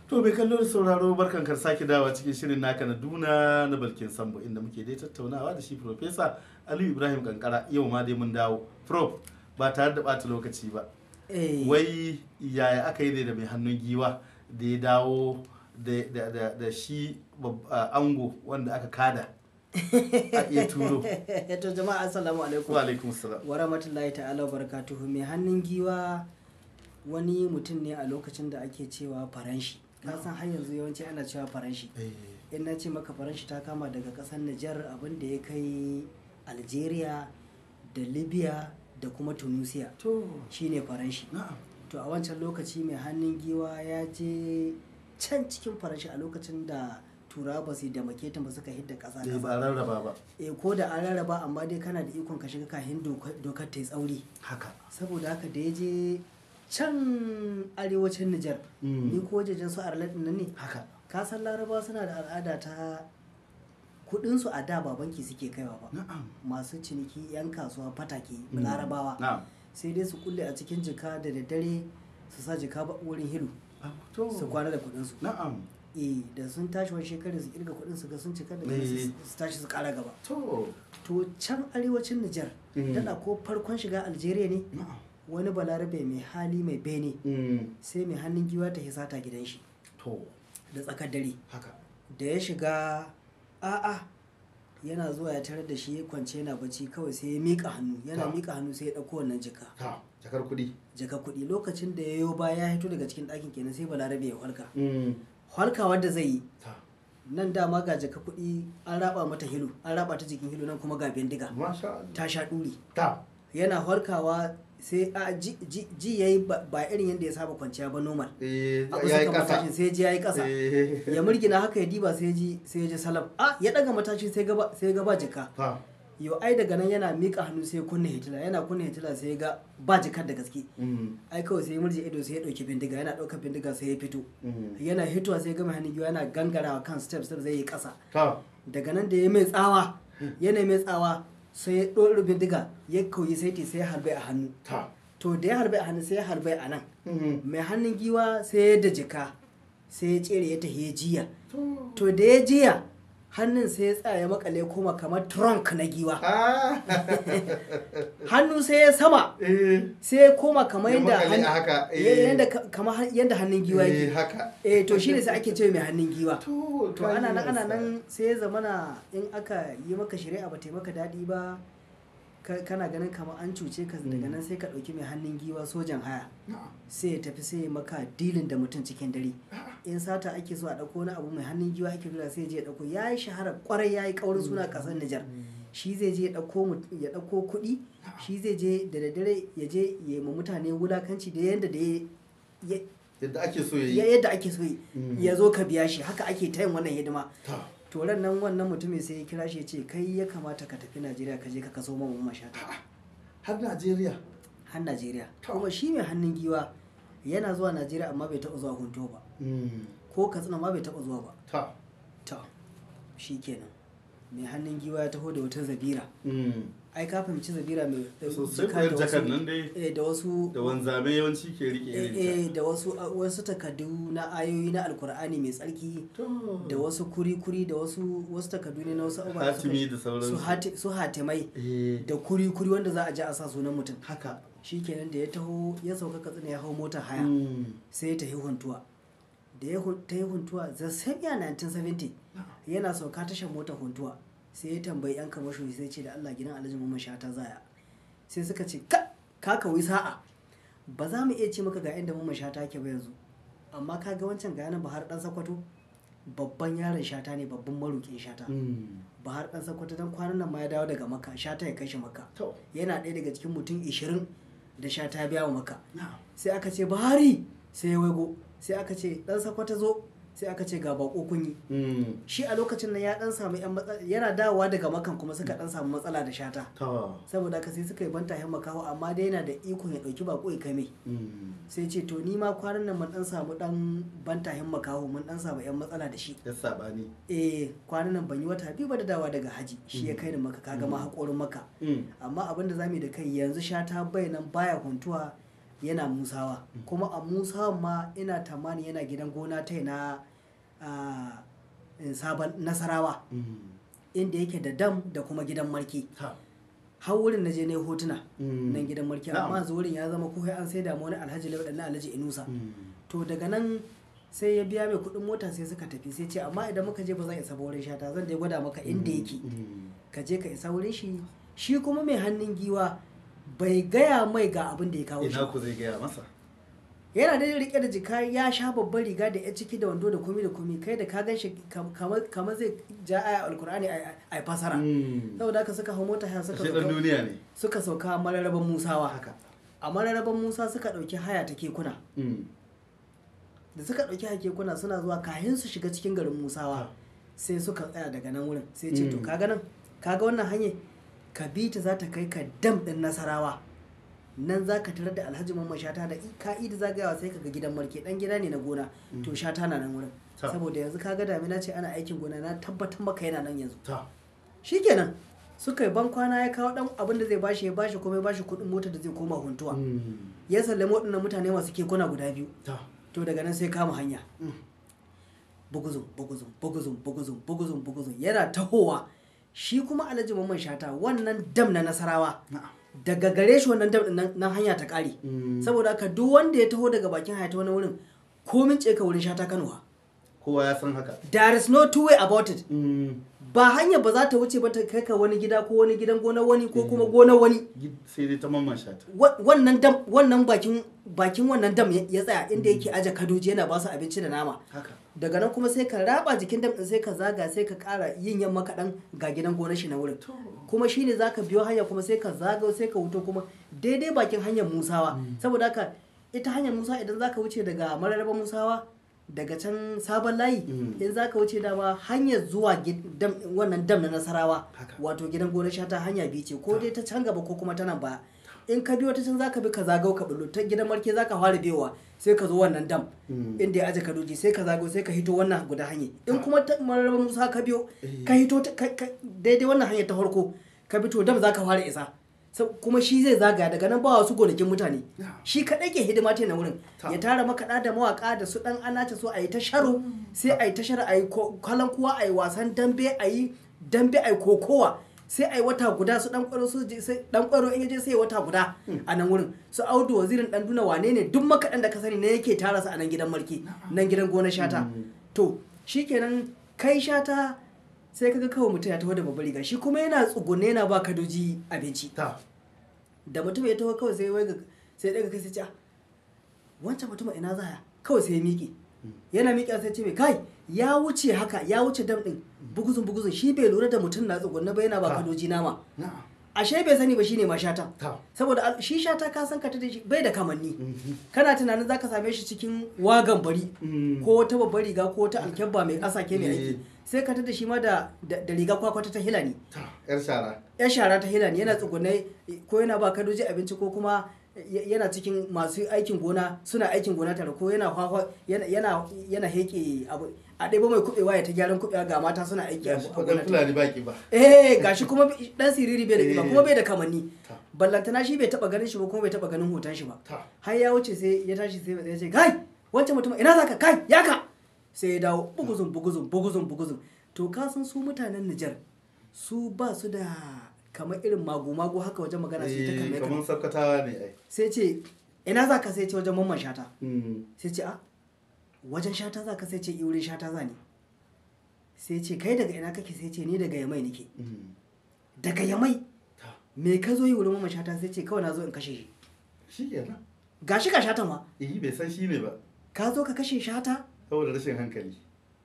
To bai kallo da sauraro, barkan kar sake dawa cikin shirin naka na Duna na Balkin Sambo, inda muke dai tattaunawa da shi Professor Aliyu Ibrahim Kankara. Yau ma dai mun dawo. Prof, ba tare da ɓata lokaci ba. Wai yaya aka yi ne da mai hannun giwa da ya dawo da shi ango wanda aka kada a iya turo? To jama'a, assalamu alaikum. Wa alaikum salam. Wa rahmatullahi ta'ala wa barakatuhu. Mai hannun giwa wani mutum ne a lokacin da ake cewa Faranshi. Ka san har yanzu yawanci ana cewa Faranshi. In na ce maka Faranshi, ta kama daga ƙasar Nijar abin da ya kai Algeria da Libya da kuma Tunisia. Shine Faranshi. To a wancan lokaci mai hannun giwa ya je can cikin Faranshi a lokacin da Turawa ba su yi demarcating ba, suka hidda ƙasa Eh, ba a rarraba ba. Eh, ko da an rarraba, amma dai kana da ikon ka shiga kafin dokar ta yi tsauri. Saboda haka da ya je can arewacin Nijar, ni ko wajejen su Arlit nan ne. Ka san Larabawa suna da al'ada ta kuɗinsu, a da ba banki suke kaiwa ba. Masu ciniki, 'yan kasuwa, fatake, Larabawa. Sai dai su kulle a cikin jika, da daddare su sa jika ba wurin hilu. Su kwana da kuɗinsu. Eh, da sun tashi wani shekarar su kirga kuɗin, su ga sun cika, da su tashi su ƙara gaba. To can arewacin Nijar, daɗa ko farkon shiga Algeria ne, wani Balarabe mai hali, mai bene, sai mai hannun giwa ta sata gidan shi. Da tsakar dare. Da ya shiga, a'a, yana zuwa ya tarar da shi ya kwance yana bacci, kawai sai ya miƙa hannu, yana miƙa hannu sai ya ɗauko wannan jaka. Ta, jakar kuɗi. Jaka kuɗi. Lokacin da ya yo baya, ya hito daga cikin ɗakin kenan, sai Balarabe ya halka. Halkawar da zai yi, nan dama ga jaka kuɗi an raba mata hilo, an raba ta jikin hilo, nan kuma ga bindiga. Masha Allah. Ta sha ɗuri. Yana harkawa sai a ji ji ji yayi ba irin yadda ya saba kwanciya ba, normal. Eh, A ya bisa yi kan ƙasa. matashin sai ji yayi ƙasa. Ya murgina haka ya diba, sai ya ji salam. A ya daga matashin sai ga ba jika. Yo ai daga nan yana mika hannu sai ya kunna hitila, yana kunna hitila sai ya ga ba jikar da gaske. Ai kawai sai ya murje ido, sai ya dauki bindiga, yana daukar bindiga sai ya fito. Yana hitowa sai ya gama hannun giwa yana gangarawa kan step step zai yi ƙasa. Daga nan da ya mai tsawa, yana mai tsawa, sai ya ɗora bindiga, ya koyi saiti, sai ya harbe a hannu. To da ya harbe a hannu, sai ya harbe a nan. Mai hannun giwa sai ya da jika, sai ya tsere ya tafi ya jiya. To da ya jiya, hannun sai ya tsaya ya makale, koma kamar trunk na giwa. Hannu sai ya sama, sai ya koma kamar Ya yadda makale a haka, eh. yadda kamar yadda hannun giwa yake. Eh, to shine sai ake ce mai hannun giwa. To ana nan, ana nan, sai ya zamana in aka yi maka shari'a ba ta yi maka daɗi ba, kana ganin kamar an cuce ka, daga nan sai ka ɗauki mai hannun giwa sojan haya, sai ya tafi sai ya maka dealing da mutum cikin dare. In sata ake so a ɗauko wani abu, mai hannun giwa ake dora, sai ya je ya ɗauko. Ya yi shahara kwarai, ya yi ƙaurin suna ƙasar Nijar. Shi zai je ya ɗauko ya ɗauko kuɗi, shi zai je da daddare ya je ya yi ma mutane wulakanci da yadda da ya Yadda ake so ya yi. Yadda ake so yi, ya zo ka biya shi. Haka ake ta yin wannan hidima. To ran nan wannan mutumin sai ya kira shi ya ce, "Kai ya kamata ka tafi Najeriya, ka je ka kaso Mamman Shata." Har Najeriya. Har Najeriya. Kuma shi mai hannun giwa yana zuwa Najeriya, amma bai taɓa zuwa Hunto ba, ko Katsina ma bai taɓa zuwa ba. To shi kenan, mai hannun giwa ya taho da wata zabira. Ai ka fahimci zabira mai Sosai, jaka koyar da jakar wasu nan dai. Eh, da wasu Da wanzame yawanci ke rike irin ta. Eh, da wasu takardu na ayoyi na Alkur'ani mai tsarki, da wasu kuri-kuri, da wasu takardu ne na wasu abubuwa da suka- Hatimi da sauransu. su hatimai da kuri-kuri wanda za a je a sa sunan mutum. Shikenan, da ya taho ya sauka Katsina, ya hau mota haya, sai ya tafi Huntuwa. Da ya tafi Huntuwa, the same year 1970, yana sauka tashar mota Huntuwa, sai ya tambayi yan kamasho, sai ce, "Da Allah, gidan Alhaji Mamman Shata zaya?" Sai suka ce, "Ka kawai sa'a, ba za mu iya ce maka ga inda Mamman Shata yake ba yanzu, amma ka ga wancan, ga yanan Bahar Dan Sakwato, babban yaron Shata ne, babban maroƙin Shata." Bahar Dan Sakwato, dan kwanan nan ma ya dawo daga Makka, Shata ya kai shi Makka. Yana ɗaya daga cikin mutum 20 da Shata ya biya wa Makka. Sai aka ce, "Buhari!" Sai ya waigo, sai aka ce, "Dan Sakwata, zo." Sai aka ce, "Ga bako kun yi." Shi a lokacin nan ya dan samu yan matsala, yana dawowa daga Makan kuma suka dan samu matsala da Shata. Saboda haka sai suka yi banta hin makaho, amma dai yana da ikon ya dauki bako ya kai mai. Sai ce, "To ni ma kwanan nan mun dan samu dan banta hin makaho, mun dan samu yan matsala da shi." Ya saɓani. Eh, kwanan nan ban yi wata 2 ba da dawa daga haji, shi ya kai ni Maka, kaga ma hakorin Maka. Amma abin da zamu yi da kai yanzu, Shata bai nan, baya Huntuwa. Yana Musawa. Kuma a Musawa ma ina tamani yana gidan gona ta na Sabon Nasarawa, inda yake da dam da kuma gidan marki. Har wurin na je na yi hotuna nan gidan marki, amma yanzu wurin ya zama ko an sai da wani Alhaji Lawal na Alhaji Inusa. To daga nan sai ya biya mai kuɗin mota, sai suka tafi. Sai ce amma idan muka je ba zan isa ba wurin Shata, zan dai gwada maka inda yake, ka je ka isa wurin shi. Shi kuma mai hannun giwa bai gaya mai ga abin da ya kawo shi. Ina ku zai gaya masa? Yana da rike da jika, ya sha babban riga da ya ciki da wando da komi da komi, kai da ka gan shi kamar zai ja aya Alkur'ani a fasara. Saboda haka suka hau mota haya suka Ashe dan sauka, duniya ne. suka sauka Mararaban Musawa. Haka. A Mararaban Musa suka ɗauki haya ta kekuna. Da suka ɗauki haya kekuna suna zuwa, kahin su shiga cikin garin Musawa sai suka tsaya. Daga nan wurin sai ce to kaga nan, kaga wannan hanyar, ka bi ta, za ta kai ka dam ɗin Nasarawa. Nan za ka tarar da Alhaji Mamman Shata. Da ka da zagayawa sai ka ga gidan marke, dan gida ne na gona. To Shata na nan wurin, saboda yanzu kaga damina ce, ana aikin gona, na tabbatar maka yana nan yanzu. Shikenan suka yi ban kwana, ya kawo dan abin da zai bashi ya bashi, kuma ya bashi kuɗin motar da zai koma Huntuwa. Ya sallami waɗannan mutane masu kekuna guda biyu. To daga nan sai kama hanya, buguzun buguzun buguzun buguzun buguzun buguzun yana tahowa. Shi kuma Alhaji Mamman Shata, wannan dam na Nasarawa, daga gare shi wannan dam din nan hanya ta kare. Saboda haka duk wanda ya taho daga bakin haya ta wani wurin, komin ce ka wurin Shata Kanuwa. Kowa ya san haka. There is no two way about it. Ba hanya ba za ta wuce ba ta kai ka wani gida ko wani gidan gonar wani ko kuma gonar wani. Sai dai ta Mamman Shata. Wannan dam, wannan bakin wannan dam ya tsaya inda yake aje kadoji yana ba su abinci da nama. Daga nan kuma sai ka raba jikin dam din, sai ka zaga, sai ka kara yin yamma kaɗan, ga gidan gonar shi na wurin. Kuma shine zaka biyo hanya, kuma sai ka zaga, sai ka wuto kuma daidai bakin hanyar Musawa. Saboda haka ita hanyar Musa, idan zaka wuce daga Mararaba Musawa, daga can Sabon Layi, in zaka wuce dama hanyar zuwa wannan dam na Nasarawa, wato gidan gonar Shata, hanya biyu ce, ko dai ta can gaba ko kuma ta nan baya. In ka biyo ta can, zaka bi ka zagau ka bullo ta gidan marke, zaka fara biyowa sai ka zo wannan dam inda ya aje kadoji, sai ka zago sai ka hito wannan guda hanya. In kuma ta Mararaba Musa ka biyo ka hito daidai wannan hanyar ta farko ka bi, to dam zaka fara isa. Kuma shi zai zagaya daga nan, ba wasu gonakin mutane, shi kaɗai ke hidima ta na wurin. Ya tara makaɗa da mawaƙa da su ɗan anace so a yi ta sharo, sai a yi ta sharo, a yi kalan kuwa, a yi wasan dambe, a yi dambe, a yi kokowa, sai a yi wata guda. Su ɗan ƙwaro su je, sai ɗan ƙwaro in ya je sai wata guda a nan wurin. Su Audu Wazirin ɗan Duna, wane ne, duk makaɗan da ka sani ne yake tara su a nan gidan marki, nan gidan gonar Shata. To shikenan, kai Shata sai kaga kawai mutum ya taho da babbar riga, shi kuma yana tsugunne yana ba kadoji abinci. Da mutum ya taho kawai sai wai sai daga kai sai ce, "Ah, wancan mutum ina za ya?" Kawai sai ya miƙe. Yana miƙe sai ce mai kai, ya wuce haka, ya wuce dam din buguzun buguzun. Shi bai lura da mutum na tsugunne ba yana ba kadoji nama. Ashe bai sani ba shine ma Shata. Saboda shi Shata ka san ka ta da shi bai da kamanni. Kana tunanin zaka same shi cikin wagan bari ko wata babbar riga ko wata alkyabba mai ƙasa ke mai aiki, sai ka da shi ma da riga kwakwata ta hilani. Yar shara. Yan shara ta hilani, yana tsugunne ko yana ba kadoji abinci, ko kuma yana cikin masu aikin gona suna aikin gona tare, ko yana hwahwa yana heke abu a ɗebo mai kuɓewa ya ta gyaran kuɓewa, ga mata suna aiki a Gashi a ko gona. dan Fulani baki ba. Eh, gashi kuma dan siriri, bai da kiba, kuma bai da kamanni. Ballantana shi bai taba ganin shi ba, kuma bai taba ganin hoton shi ba. Har ya wuce sai ya tashi, sai ya ce, "Kai, wancan mutum ina zaka kai yaka?" Sai ya dawo buguzun buguzun buguzun buguzun. To ka san su mutanen Nijar su ba su da kamar irin mago-mago haka wajen magana, su ta kamar Kamar Sakkwatawa ne ai. Sai ce, "Ina zaka?" Sai ce, "Wajen Mamman Shata." Sai ce, "A wajen Shata zaka?" Sai ce, "I, wurin Shata za ni." Sai ce, "Kai daga ina kake?" Sai ce, "Ni daga Yamai nake." "Daga Yamai? Me ka zo yi wurin Mamman Shata?" Sai ce, "Kawai na zo in kashe shi." Shi kenan. Gashi ga Shatan ma. Eh, bai san shi ne ba. "Ka zo ka kashe Shata?" Saboda rashin hankali.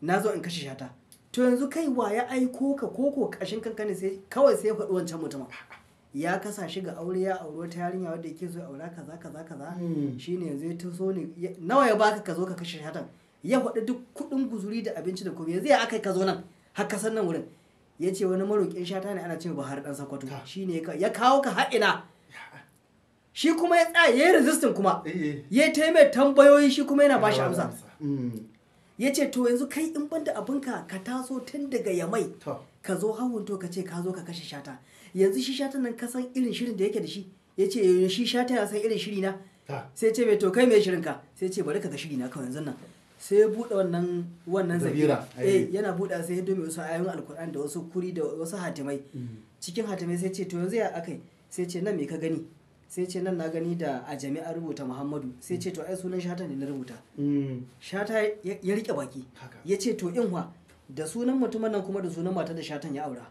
"Na zo in kashe Shata." "To yanzu kai wa ya aiko ka, koko kashin kanka ne?" Sai kawai sai ya faɗi wancan mutumin ya kasa shi ga aure, ya auri wata yarinya wadda yake so ya aura, kaza kaza kaza. Shine yanzu ya taso ne. Nawa ya baka ka zo ka kashe Shatan? Ya faɗi duk kuɗin guzuri da abinci da komai. "Yanzu ya aka ka zo nan har ka san nan wurin?" Ya ce wani maroƙin Shata ne ana cewa Buhari ɗan Sakwato, shine ya kawo ka har ina. Shi kuma ya tsaya ya yi resisting kuma ya taimai tambayoyi, shi kuma yana bashi amsa. Ya ce, "To yanzu kai in banda abinka, ka taso tun daga Yamai ka zo hawan, to ka ce ka zo ka kashe Shata. Yanzu shi Shata nan ka san irin shirin da yake da shi?" Ya ce, "Shi Shata ya san irin shiri na." Sai ce mai, to kai mai shirinka? Sai ce bari ka ga shiri na kawai yanzu nan. Sai ya buɗe wannan Zabira, zabira. Eh, yana buɗe sai ya dome wasu ayoyin Alkur'an da wasu kuri da wasu hatimai. Cikin hatimai sai ce to yanzu ya akai? Sai ce nan me ka gani? Sai ce nan na gani da a jami'ar rubuta Muhammadu. Sai ce to ai sunan Shata ne na rubuta. Shata ya rike baki. Ya ce to inwa da sunan mutumin nan kuma da sunan matar da Shatan ya aura.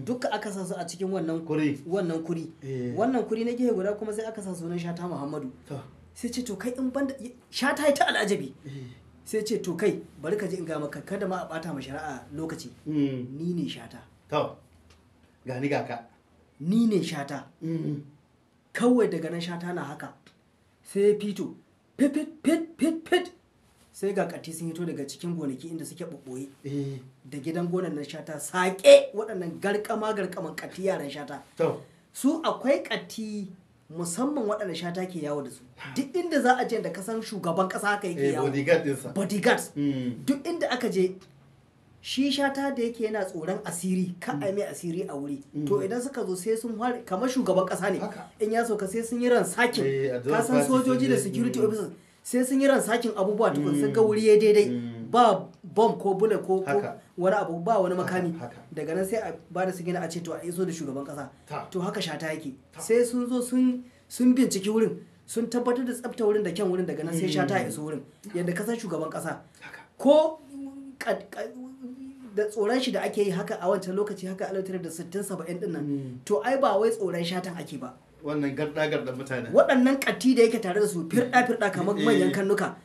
Duka aka sa su a cikin wannan kuri. Wannan kuri. Wannan kuri na gefe guda kuma sai aka sa sunan Shata Muhammadu. Sai ce to kai in banda Shata ya ta al'ajabi. Sai ce to kai bari ka ji in ga maka, kada ma a bata ma shari'a lokaci. Ni ne Shata. To gani ga ka. Ni ne Shata. Kawai daga nan Shata na haka sai ya fito fit fit fit fit, sai ga kati sun hito daga cikin gonaki inda suke ɓoɓɓoye da gidan gonan nan Shata saƙe, waɗannan garkama garkaman kati yaran Shata. Su akwai kati musamman waɗanda Shata ke yawo da su duk inda za a je, da kasan shugaban ƙasa haka yake yawo. Bodyguard ɗinsa. Bodyguards. Duk inda aka je shi Shata da yake yana tsoron asiri, ka a mai asiri a wuri. To idan suka zo sai sun fara kamar shugaban kasa ne in ya sauka, sai sun yi ransakin ka san sojoji da security officers, sai sun yi ransacking abubuwa tukun sun ga wuri ya daidai, ba bomb ko bullet ko wani abu, ba wani makami. Daga nan sai a ba da sigina a ce to a iso da shugaban kasa. To haka Shata yake, sai sun zo sun binciki wurin, sun tabbatar da tsafta wurin da kyan wurin, daga nan sai Shata ya iso wurin yadda kasan shugaban kasa. Ko da tsoron shi da ake yi haka a wancan lokaci, haka 1960-70 din nan, to ai ba wai tsoron Shatan ake ba. Wannan garda garda mutane. Waɗannan katti da yake tare da su firɗa firɗa kamar manyan kannuka,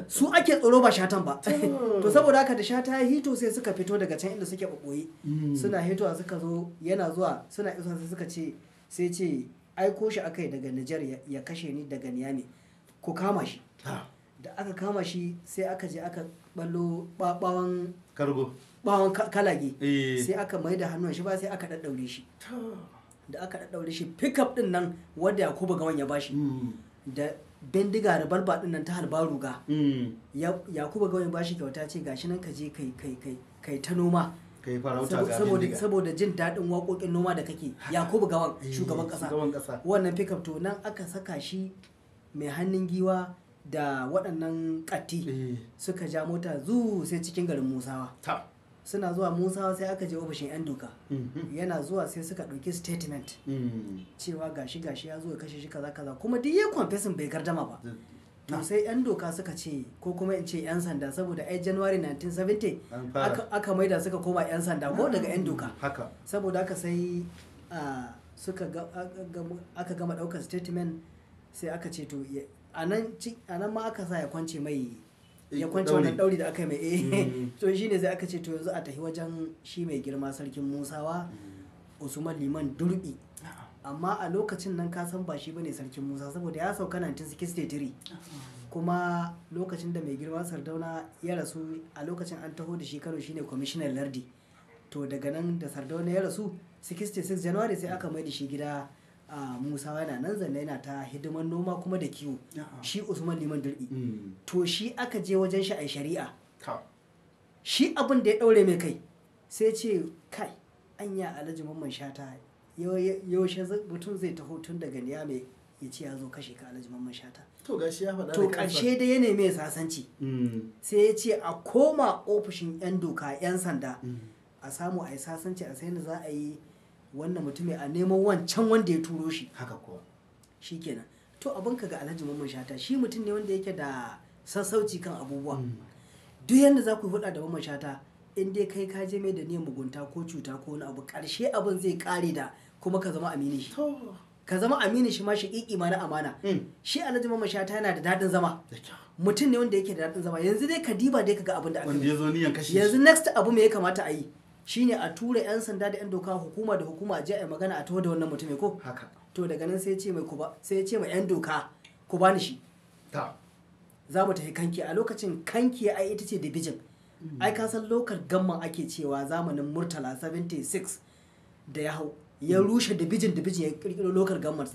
su ake tsoro ba Shatan ba. To saboda haka da Shata ya hito sai suka fito daga can inda suke ɓoɓɓoye, suna hitowa suka zo, yana zuwa suna isa sai suka ce, sai ce aiko shi aka yi daga Nijar ya kashe ni daga Niamey, ku kama shi. Da aka kama shi sai aka je aka ballo bawon kargo, bawon kalage, sai aka mai da hannun shi ba, sai aka daddaure shi. Da aka daddaure shi, pickup din nan wanda Yakubu Gawan ya bashi da bindiga da balba din nan ta halba ruga, Yakubu Gawan ya bashi kyauta, ce gashi nan ka je kai kai kai kai ta noma. Kai farauta ga saboda jin daɗin waƙoƙin noma da kake, Yakubu Gawan shugaban ƙasa. Wannan pickup to nan aka saka shi mai hannun giwa da waɗannan ƙatti suka ja mota zu sai cikin garin Musawa. Suna zuwa Musawa sai aka je ofishin 'yan doka. Yana zuwa sai suka ɗauki statement cewa gashi gashi ya zo ya kashe shi kaza kaza, kuma duk ya confessing bai gardama ba. To sai 'yan doka suka ce, ko kuma in ce 'yan sanda, saboda ai January 1970 aka maida suka koma 'yan sanda ko daga 'yan doka. Saboda haka sai suka aka gama ɗaukar statement, sai aka ce to a nan ma aka sa ya kwance mai, ya kwance wannan ɗauri da aka yi mai. Eh, to shine sai aka ce to yanzu a tafi wajen shi mai girma sarkin Musawa Usman Liman Durbi. Amma a lokacin nan ka san ba shi bane sarkin Musa, saboda ya sauka 1963, kuma lokacin da mai girma Sardauna ya rasu a lokacin an taho da shi Kano, shine kwamishinan lardi. To daga nan da Sardauna ya rasu 66 January sai aka mai da shi gida a Musawa, yana nan zanne yana ta hidiman noma kuma da kiwo, shi Usman Liman Durbi. To shi aka je wajen shi a shari'a. Shi abin da ya daure mai kai sai ce kai anya Alhaji Mamman Shata, yaushe mutum zai taho tun daga Niyame ya ce ya zo kashe ka, Alhaji Mamman Shata? To gashi ya faɗa. To ƙarshe dai ya nemi sasanci, sai ya ce a koma ofishin 'yan doka, 'yan sanda, a samu a yi sasanci, a sai da za a yi wannan mutumin, a neman wancan wanda ya turo shi. Haka kuwa. Shikenan. To abin ka ga Alhaji Mamman Shata shi mutum ne wanda yake da sassauci kan abubuwa. Duk yanda za ku hulɗa da Mamman Shata, in dai kai ka je mai da niyyar mugunta ko cuta ko wani abu, ƙarshe abin zai kare da kuma ka zama aminin shi, ka zama aminin shi ma shaƙiƙi ma na amana. Shi Alhaji Mamman Shata yana da daɗin zama, mutum ne wanda yake da daɗin zama. Yanzu dai ka diba dai ka ga abin da aka wanda ya zo niyan kashe. Yanzu next abu me ya kamata a yi shine a tura 'yan sanda da 'yan doka, hukuma da hukuma, a je a magana a taho da wannan mutumin ko. Haka. To daga nan sai ce mai ku ba, sai ce mai 'yan doka ku bani shi. Za mu tafi Kanki. A lokacin Kanki ai ita ce division. Ai ka san local government ake cewa zamanin Murtala 76 da ya hau ya rushe division division, ya kirkiro local government.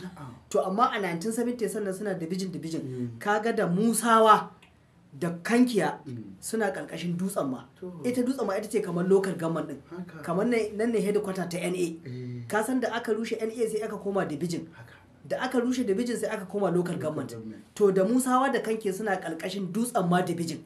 To amma a 1970 sannan suna division division. Kaga da Musawa da Kankiya suna karkashin Dutsen Ma. Ita Dutsen Ma ita ce kamar local government din, kamar nan ne headquarter ta NA. Ka san da aka rushe NA sai aka koma division. Da aka rushe dibijin sai aka koma local government. To da Musawa da Kankiya suna kalkashin Dutsen Ma dibijin.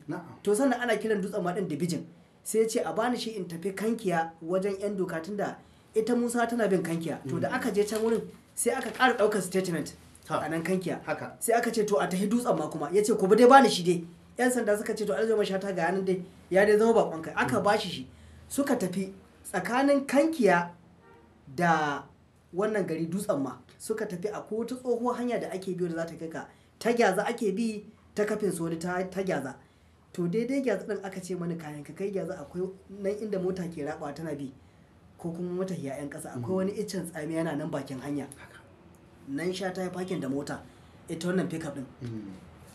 To sannan ana kiran Dutsen Ma din dibijin. Sai ya ce a bani shi in tafi Kankiya wajen yan doka, tunda ita Musa tana bin Kankiya. To da aka je can wurin sai aka ƙara ɗaukar statement a nan Kankiya. Sai aka ce to a tafi Dutsen Ma kuma, ya ce ku bi dai bani shi dai. Yan sanda suka ce to Alhaji Mamman Shata ga yanan dai ya dai zama bakon kai. Aka bashi shi suka tafi tsakanin Kankiya da wannan gari Dutsen Ma. Suka tafi a wata tsohuwar hanya da ake biyo da za ta kai ka ta Gyaza, ake bi ta Kafin Soli ta Gyaza. To daidai Gyaza din aka ce mani kayan ka kai Gyaza akwai nan inda mota ke raba tana bi ko kuma matahiya yan kasa, akwai wani iccen tsami yana nan bakin hanya. Nan Shata ya fakin da mota ita wannan pickup din,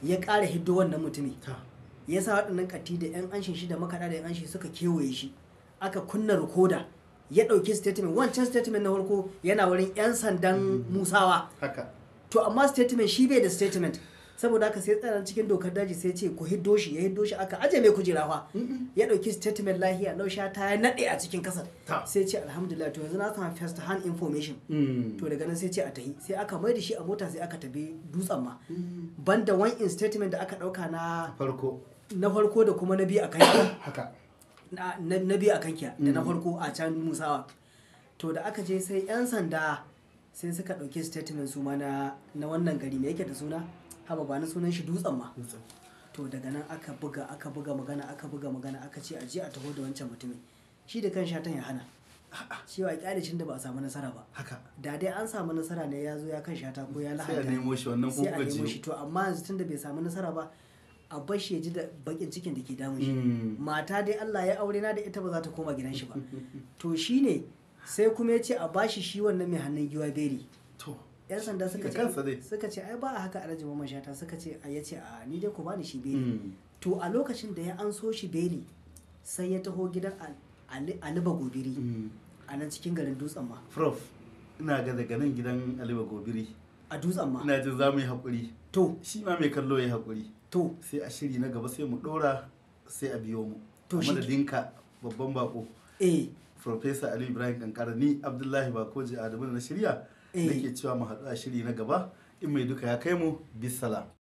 ya ƙara hiddo wannan mutumi, ya sa waɗannan katti da yan anshin shi da makaɗa da yan anshi suka kewaye shi, aka kunna rikoda, ya ɗauki statement. Wancan statement na farko yana wurin 'yan sandan Musawa. To amma statement shi bai da statement, saboda haka sai tsaron cikin dokar daji sai ce ku hiddo shi. Ya hiddo shi, aka aje mai kujera fa, ya ɗauki statement lahiya lau. Shata ya naɗe a cikin kasar, sai ce alhamdulillah, to yanzu na samu first hand information. To daga nan sai ce a tahi, sai aka mai da shi a mota, sai aka tafi Dutsen Ma. Banda one in statement da aka ɗauka na farko, na farko da kuma na biyu a kan na biyu a Kankiya da na farko a can Musawa. To da aka je sai 'yan sanda sai suka ɗauki statement su ma na wannan gari mai yake da suna, haba ba na sunan shi, Dutsen Ma. To daga nan aka buga aka buga magana aka buga magana, aka ce a je a taho da wancan mutumin. Shi da kan Shatan ya hana cewa kyalicin da ba a samu nasara ba. Da dai an samu nasara ne ya zo ya kan Shata ko ya lahanta, sai a nemo shi wannan. Sai a nemo shi. To amma yanzu tunda bai samu nasara ba, a bar shi ya ji da bakin cikin da ke damun shi. Mata dai Allah ya aure na da ita, ba za ta koma gidan shi ba. To shine sai kuma ya ce a bashi shi wannan mai hannun giwa beli. To yan sanda suka ce suka ce ai ba a haka Alhaji Mamman Shata. Suka ce a yace a ni dai ku bani shi beli. To a lokacin da ya anso shi beli sai ya taho gidan Ali Bagobiri a nan cikin garin Dutsen Ma. Prof, ina ga daga nan gidan Ali Bagobiri a Dutsen Ma, ina jin za mu yi haƙuri. To shi ma mai kallo ya haƙuri. To sai a shiri na gaba sai mu dora, sai a biyo mu. To shi madadinka babban bako, Professor Ali Ibrahim Kankara, ni Abdullahi Bakoji Adamu na shirya nake cewa mu haɗu a shiri na gaba in mai duka ya kai mu. Bisalam.